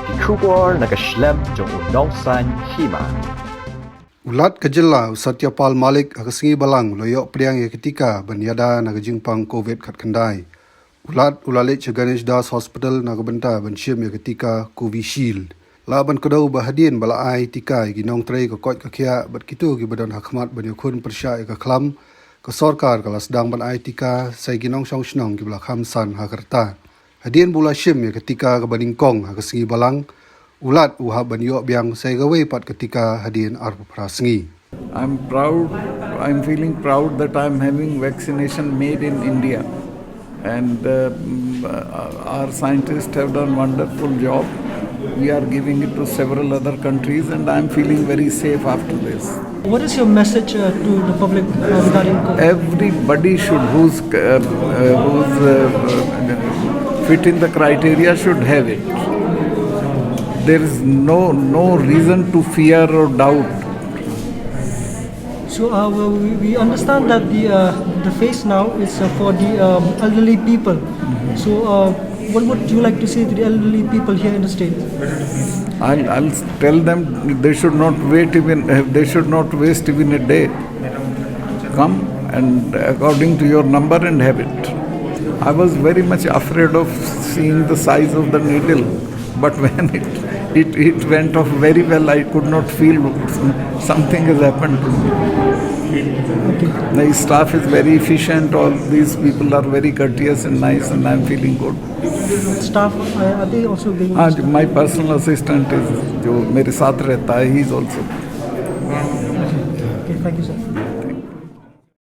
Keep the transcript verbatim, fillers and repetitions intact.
Ki khubor na ka shlem jong u nongsan hima. U Lat ka jylla u Satya Pal Malik ha ka sngi Balang u la ïoh pdiang ïa ka tika ban ïada na ka jingpang covid khatkhyndai. U Lat u la leit sha Ganesh Das Hospital na ka bynta ban shim ïa ka tika Covishield. Lah ban kdew ba hadien ba la ai tika ïa ki nongtrei ka koit ka khiah bad kito kiba don ha khmat ban ïakhun pyrshah ïa ka khlam, ka sorkar ka la sdang ban ai tika sa ïa ki nongshong shnong kiba la kham san ha ka rta. Hadien ba u la shim ïa ka tika kaba nyngkong ha ka sngi Balang, u Lat u hap ban ïoh biang sa ïa kawei pat ka tika hadien arphew phra sngi. I'm proud, I'm feeling proud that I'm having vaccination made in India. And uh, mm, uh, our scientists have done wonderful job. We are giving it to several other countries, and I'm feeling very safe after this. What is your message uh, to the public uh, regarding COVID? Everybody should, who's uh, uh, who's uh, uh, fit in the criteria, should have it. There is no no reason to fear or doubt. So uh, well, we, we understand that the uh, the phase now is uh, for the um, elderly people. So uh, what would you like to say to the elderly people here in the state? I'll, I'll tell them they should not wait even uh, they should not waste even a day. Come and according to your number and have it. I was very much afraid of seeing the size of the needle, but when it it, it went off very well. I could not feel something has happened to me. The staff is very efficient. All these people are very courteous and nice, and I'm feeling good. Staff, uh, are they also being? हाँ, जो my personal assistant is, जो मेरे साथ रहता है, he is also. Okay, thank you, sir.